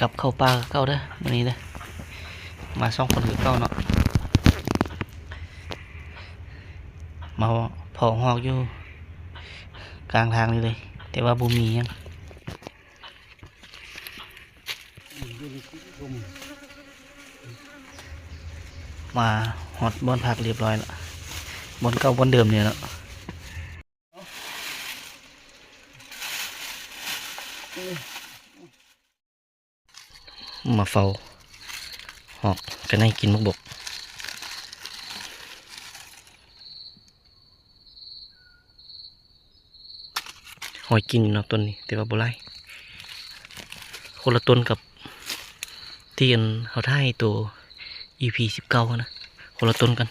ກັບເຂົ້າປ່າຄືເກົ່າເດີ ມື້ນີ້ເດີ. ມາສອງຄົນຄືເກົ່າເນາະ. ມາພໍ້ຮອກຢູ່ກາງທາງນີ້ເລີຍ ແຕ່ວ່າບໍ່ມີຫຍັງ. ມາຮອດບ່ອນພັກຮຽບຮ້ອຍລະ ບ່ອນເກົ່າບ່ອນເດີມນີ້ເນາະ. ມາເຝົ້າຮອກກະໄນກິນໝາກບົກ. ຮອຍກິນຢູ່ນຳຕົ້ນນີ້ ແຕ່ວ່າບໍ່ຫຼາຍ. ຄົນລະຕົ້ນກັບທີ່ອັນເຮົາຖ່າຍໂຕອີພີສິບເກົ້າຫັ້ນນະ ຄົນລະຕົ້ນກັນ.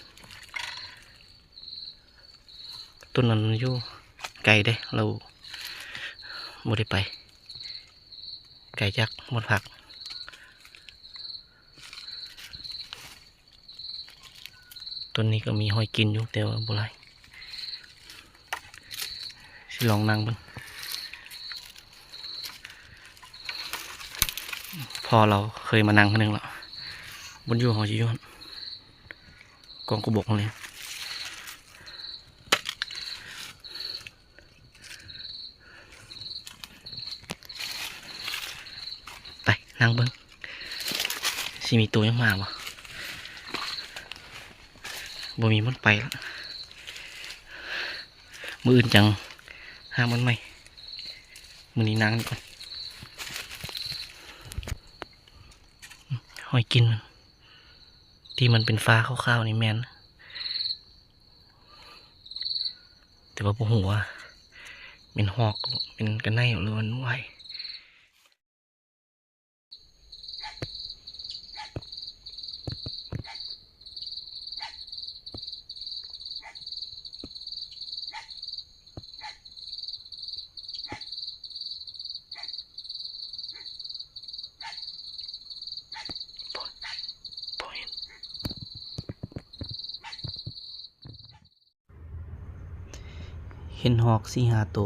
ຕົ້ນນັ້ນມັນຢູ່ໄກເດ້ ລາວບໍ່ໄດ້ໄປ ໄກຈາກບ່ອນພັກ. ຕົ້ນນີ້ກໍມີຮອຍກິນຢູ່ ແຕ່ວ່າບໍ່ຫຼາຍ. ຊິລອງນັ່ງເບິ່ງ ພໍ້ລາວເຄີຍມານັ່ງເທື່ອໜຶ່ງລະ ບ່ອນຢູ່ເຮົາຊິຢູ່ຫັ້ນ ກອງກະບົກຫັ້ນເລີຍ. ໄປນັ່ງເບິ່ງ ຊິມີໂຕຫຍັງມາບໍ່? ບໍ່ມີມັນໄປລະ ມື້ອື່ນຈັ່ງຫາມັນໃໝ່. ມື້ນີ້ນັ່ງນີ້ກ່ອນ. ຮອຍກິນທີ່ມັນເປັນຝາຂາວໆນີ້ແມ່ນ ແຕ່ວ່າບໍ່ຮູ້ວ່າແມ່ນຮອກ ແມ່ນກະໄນ ຫຼືວ່າມັນຫວາຍ. ເຫັນຮອກສີ່ຫ້າໂຕ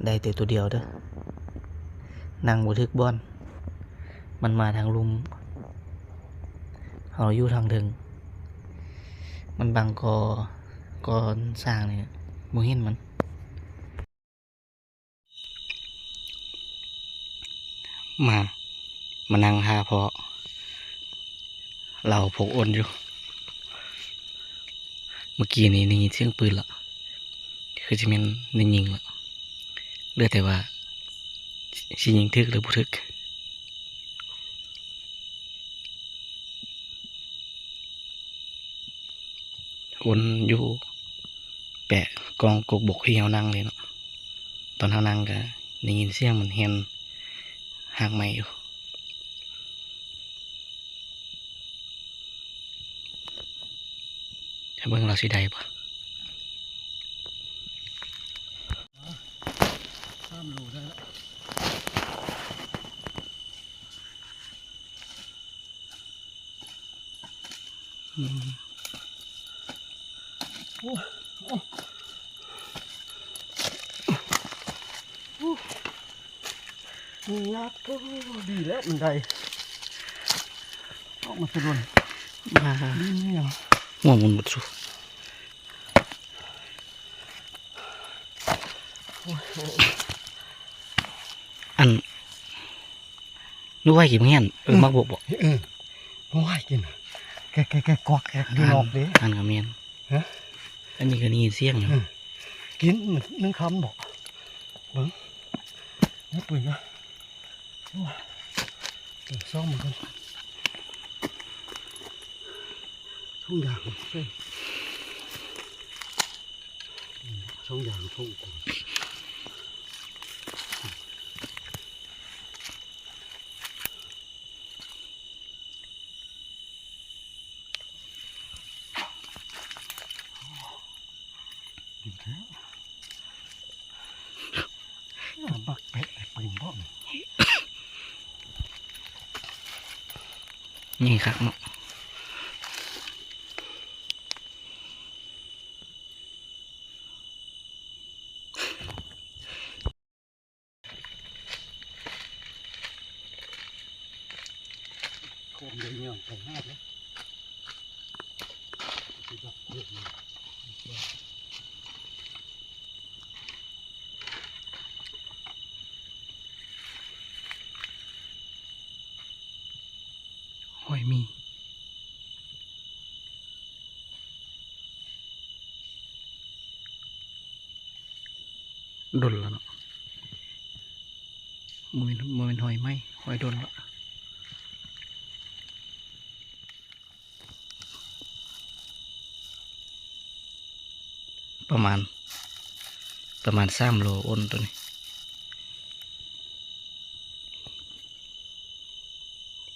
ໄດ້ແຕ່ໂຕດຽວເດີ ນັ່ງບໍ່ຖືກບ່ອນ. ມັນມາທາງລຸ່ມ ເຮົາຢູ່ທາງເທິງ ມັນບັງກໍ ກໍສ້າງນີ້ ບໍ່ເຫັນມັນ. ມາ ມານັ່ງຖ້າພໍ້ ລາວພົກອົນຢູ່. ເມື່ອກີ້ນີ້ໄດ້ຍິນສຽງປືນລະ ຄືຊິແມ່ນໄດ້ຍິງລະ ເຫຼືອແຕ່ວ່າຊິຍິງຖືກຫຼືບໍ່ຖືກ. ອົນຢູ່ແປະກອງກົກບົກທີ່ເຮົານັ່ງເລີຍເນາະ. ຕອນເຮົານັ່ງກະໄດ້ຍິນສຽງມັນແຫ່ນຮາກໄມ້ຢູ່. ຖ້າເບິ່ງລາວຊິໄດ້ບໍ່? ສາມໂລໄດ້ລະ. ອືມ ໂອ້ ໂອ້ ໂອ້ ຍາກ ໂອ້ ດີແລ້ວມັນໄດ້ ອອກມາສະດົນ ດີແລ້ວ ຫົວໝຸນໝົດຊູ. ອັນ ໜູໄຫວ້ກິນໝາກແຫ່ນ ເອີ ໝາກບົກບໍ? ເອີ ໜູໄຫວ້ກິນ ແກະ ແກະ ແກະກອກ ແກະຢູ່ນອກເດ້. ອັນກໍແມ່ນ ຮະ ອັນນີ້ກໍໄດ້ຍິນສຽງຢູ່. ເອີ ກິນໜຶ່ງຄຳບໍ? ເບິ່ງ ເອົາປືນມາ. ໂອ້ຍ ເອີ ຊອກມັນກ່ອນ ຖົງຢາງ ເອີ ຖົງຢາງ ຖົງກ່ອນ. ດີແທ້ ບັກແປະໄອ້ປືນບໍ່ ນີ້ຄັກເນາະ. ອ ຫ້ອຍໝີ່ ດົນແລ້ວເນາະ ບໍ່ແມ່ນ ບໍ່ແມ່ນຫ້ອຍໃໝ່ ຫ້ອຍດົນລະ. ປະມານ ປະມານສາມໂລ ໂອນໂຕນີ້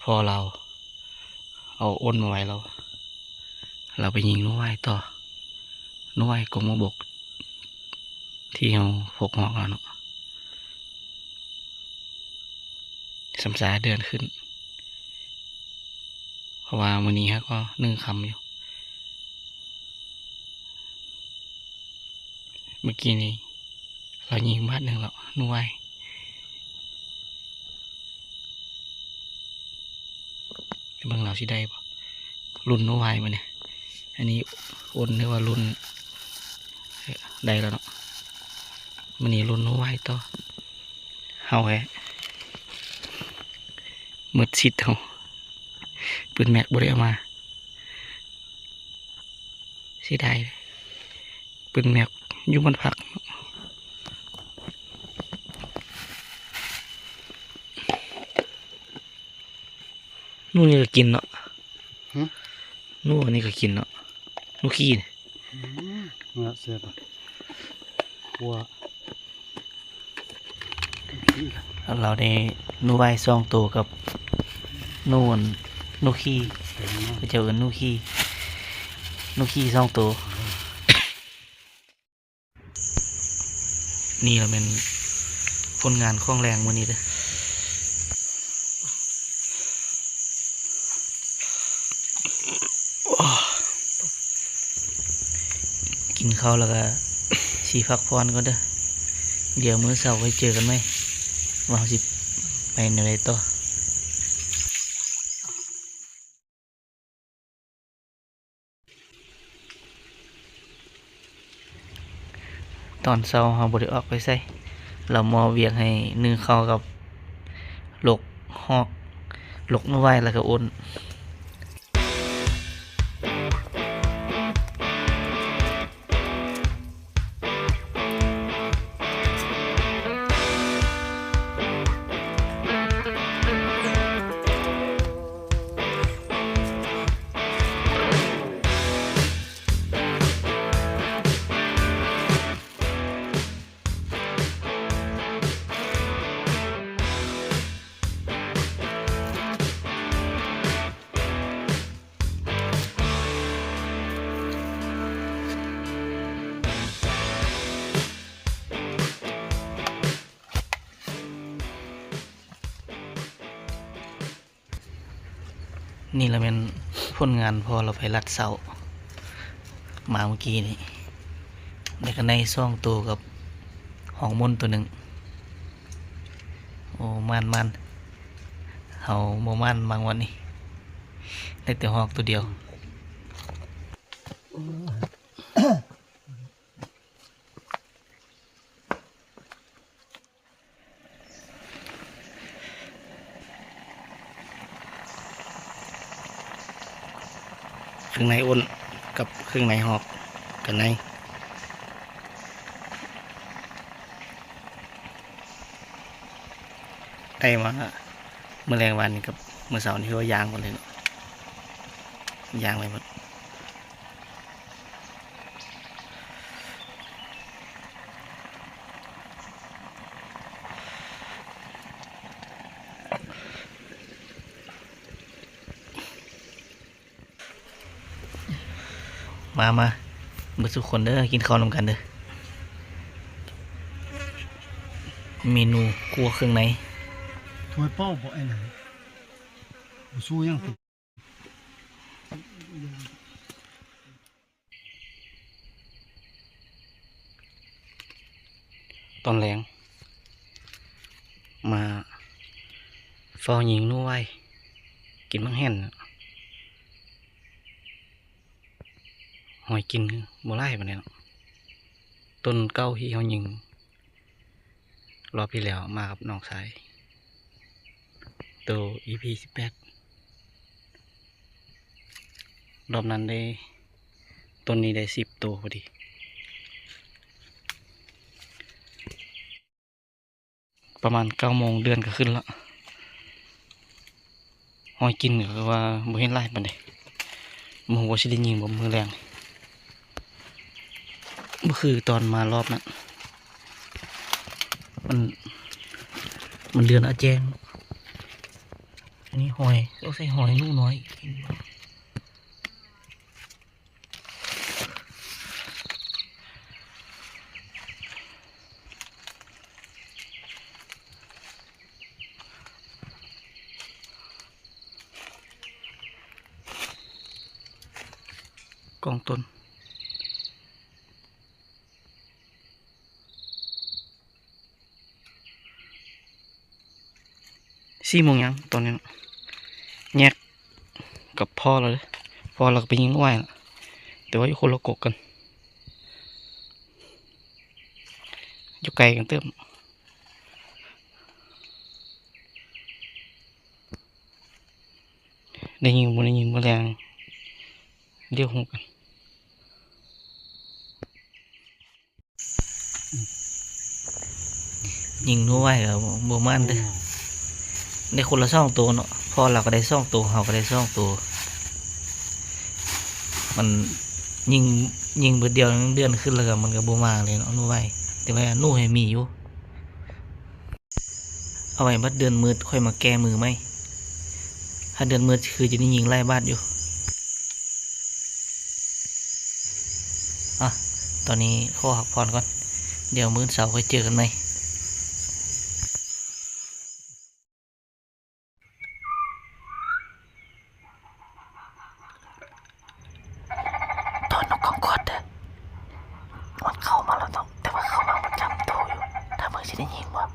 ພໍ່ລາວເອົາໂອນມາໄວ້ລາວ ລາວໄປຍິງໜູຫວາຍຕໍ່ ໜູຫວາຍກົງໝາກບົກ ທີ່ເຮົາພົກຮອກແລ້ວເນາະ ສຳສາເດືອນຂຶ້ນ ເພາະວ່າມື້ນີ້ເຮົາກໍໜຶ່ງຄ່ຳຢູ່ ເມື່ອກີ້ນີ້ລາວຍິງບາດໜຶ່ງແລ້ວ ໜູຫວາຍ ເບິ່ງລາວຊິໄດ້ບໍ່ ລຸ້ນໜູຫວາຍມື້ນີ້ ອັນນີ້ໂອນ ຫຼືວ່າລຸ້ນ ເອີ ໄດ້ແລ້ວເນາະ ມື້ນີ້ລຸ້ນໜູຫວາຍຕໍ່ ເຮົາແທ້ ໝົດສິດເຮົາ ປືນແມັກບໍ່ໄດ້ເອົາມາ ເສຍດາຍ ປືນແມັກຢູ່ບ້ານພັກ ໜູນີ້ກໍກິນເນາະ ຫື? ໜູອັນນີ້ກໍກິນເນາະ ໜູຂີ້ນີ້ ອືມ ເນາະ ແຊບ ຂົ້ວ ລາວໄດ້ໜູຫວາຍສອງໂຕກັບໜູ ໜູຂີ້ ເຂົາເຈົ້າເອີ້ນໜູຂີ້ ໜູຂີ້ສອງໂຕ. ນີ້ລະແມ່ນຜົນງານຂອງແລງມື້ນີ້ເດີ້. ກິນເຂົ້າແລ້ວກະຊິພັກຜ່ອນກ່ອນເດີ້. ດຽວມື້ເຊົ້າໄວ້ເຈີກັນໃໝ່ ວ່າເຮົາຊິໄປແນວໃດຕໍ່. ຕອນເຊົ້າເຮົາບໍ່ໄດ້ອອກໄປໃສ ລາວມອບວຽກໃຫ້ໜຶ້ງເຂົ້າກັບຫຼົກຮອກ ຫຼົກໜູຫວາຍ ແລ້ວກະອົນ. ນີ້ລະແມ່ນຜົນງານພໍ່ລາວໄປລັດເຊົ້າມາມື້ກີ້ນີ້ ໄດ້ກະໄນສອງໂຕກັບຮອກມົນໂຕໜຶ່ງ. ໂອ້ ໝານໆ ເຮົາບໍ່ໝານບາງວັນນີ້ ໄດ້ແຕ່ຮອກໂຕດຽວ. ເຄື່ອງໃນອົນກັບເຄື່ອງໃນຮອກກັນໃນ ໄດ້ມາມື້ແລງວານນີ້ກັບມື້ເຊົ້ານີ້ ຄືວ່າຢ່າງໝົດເລີຍເນາະ ຢ່າງໄປໝົດ. ມາ ມາ ເບິດທຸກຄົນເດີ ກິນເຂົ້ານຳກັນເດີ. ເມນູຂົ້ວເຄື່ອງໃນ ຖ້ວຍເປົ່າບໍ່ ໄອ້ນັ້ນ ບໍ່ສູ້ຫຍັງ. ຕອນແລງມາເຝົ້າຍິງໜູໄວ້ ກິນໝາກແຫ່ນ ຫອຍກິນບໍ່ຫຼາຍປານໃດເນາະ. ຕົ້ນເກົ່າທີ່ເຮົາຍິງລອບທີ່ແລ້ວມາກັບນ້ອງຊາຍ ໂຕ ອີພີສິບແປດ ລອບນັ້ນໄດ້ ຕົ້ນນີ້ໄດ້ສິບໂຕພໍດີ. ປະມານເກົ້າໂມງ ເດືອນກໍຂຶ້ນລະ. ຫອຍກິນກໍຄືວ່າບໍ່ເຫັນຫຼາຍປານໃດ. ບໍ່ຮູ້ວ່າຊິໄດ້ຍິງບໍ່ມື້ແລງ. ບໍ່ຄືຕອນມາລອບນັ້ນ. ມັນ ມັນເດືອນອາແຈ້ງ. ອັນນີ້ຫອຍ ຕ້ອງໃສ່ຫອຍໜູນ້ອຍ. ກອງຕົ້ນ. ສີ່ໂມງຫຍັງຕອນນີ້ເນາະ. ແຍກກັບພໍ່ລາວເດີ. ພໍ່ລາວກໍໄປຍິງໜູໄວ້ລະ ແຕ່ວ່າຢູ່ຄົນລະກົກກັນ ຢູ່ໄກກັນເຕີບ. ໄດ້ຍິງບໍ່ໄດ້ຍິງມື້ແລງ ດຽວຮູ້ກັນ. ຍິງໜູໄວ້ກໍບໍ່ໝານເດີ. ໄດ້ຄົນລະສອງໂຕເນາະ. ພໍ່ລາວກໍໄດ້ສອງໂຕ ເຮົາກໍໄດ້ສອງໂຕ. ມັນຍິງ ຍິງບຶດດຽວ ເດືອນຂຶ້ນແລ້ວກໍມັນກໍບໍ່ມາເລີຍເນາະ ໜູໄວ້. ແຕ່ວ່າໜູໃຫ້ມີຢູ່. ເອົາໄວ້ບັດເດືອນມືດຄ່ອຍມາແກ້ມືໃໝ່. ຖ້າເດືອນມືດຄືຈະໄດ້ຍິງຫຼາຍບາດຢູ່. ອະ ຕອນນີ້ຂໍພັກຜ່ອນກ່ອນ. ດຽວມື້ເຊົ້າຄ່ອຍເຈີກັນໃໝ່. ຕອນນົກກອງກອດເດີ. ມັນເຂົ້າມາແລ້ວເນາະ ແຕ່ວ່າເຂົ້າມາປະຈຳໂຕຢູ່. ຖ້າເບິ່ງຊິໄດ້ຍິງບໍ່.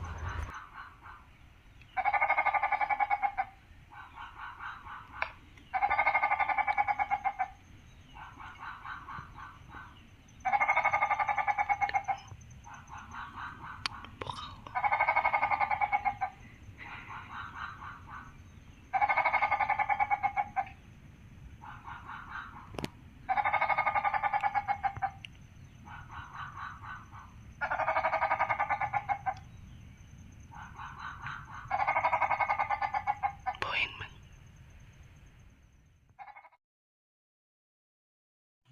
ບໍ່ເຫັນມັນ.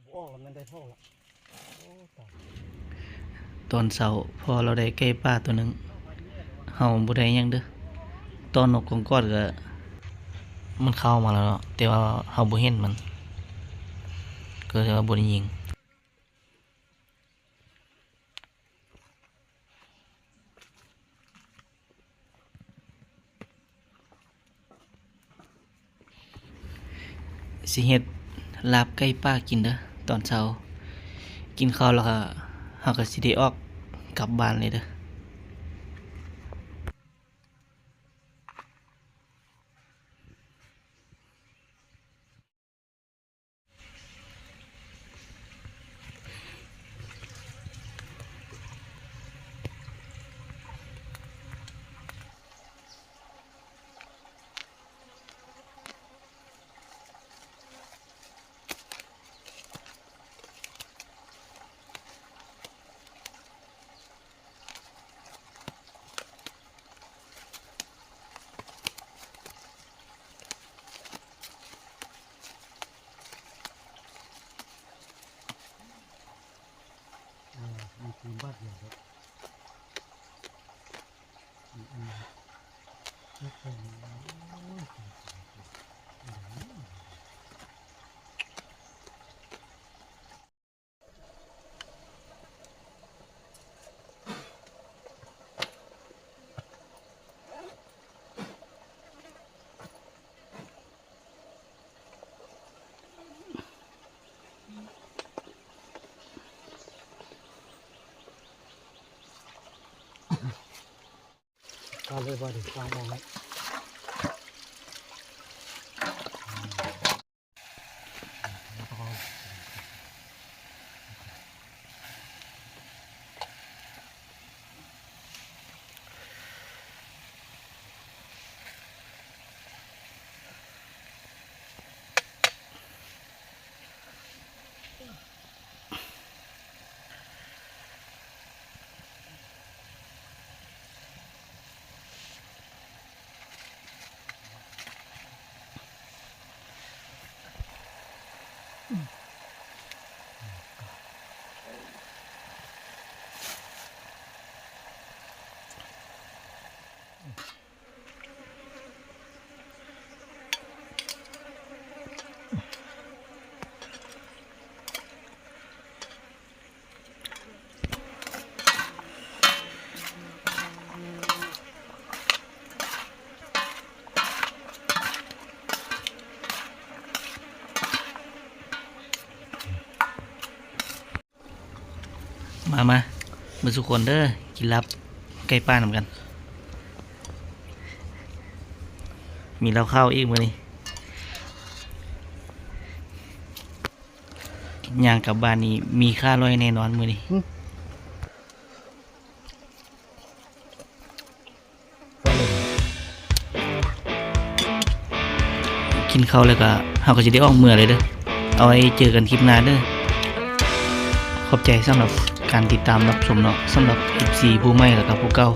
ບໍ່ອອກລະແມ່ນໄດ້ເທົ່າລະ. ໂອ້ ຕາຍ. ຕອນເຊົ້າພໍ່ລາວໄດ້ໄກ່ປ່າໂຕໜຶ່ງ ເຮົາບໍ່ໄດ້ຫຍັງເດີ. ຕອນນົກກອງກອດກະ ມັນເຂົ້າມາແລ້ວເນາະ ແຕ່ວ່າເຮົາບໍ່ເຫັນມັນ ກໍເລີຍວ່າບໍ່ໄດ້ຍິງ. ຊິເຮັດລາບໄກ່ປ່າກິນເດີ ຕອນເຊົ້າ. ກິນເຂົ້າແລ້ວກະ ເຮົາກະຊິໄດ້ອອກກັບບ້ານເລີຍເດີ. ເອົາເລີຍບໍ່ດີ ວາງໝໍ້ໄວ້. ມາ ມາ ເບິດສູ່ຄົນເດີ ກິນລາບໄກ່ປ່ານຳກັນ. ມີເຫຼົ້າຂາວອີກມື້ນີ້ ຍ່າງກັບບ້ານນີ້ມີຂ້າຮ້ອຍແນ່ນອນມື້ນີ້. ກິນເຂົ້າແລ້ວກໍ ເຮົາກໍຊິໄດ້ອອກເມືອເລີຍເດີ. ເອົາໄວ້ເຈີກັນຄລິບໜ້າເດີ. ຂອບໃຈສຳລັບການຕິດຕາມຮັບຊົມເນາະ, ສຳລັບເອັຟຊີຜູ້ໃໝ່ແລ້ວກໍຜູ້ເກົ່າ.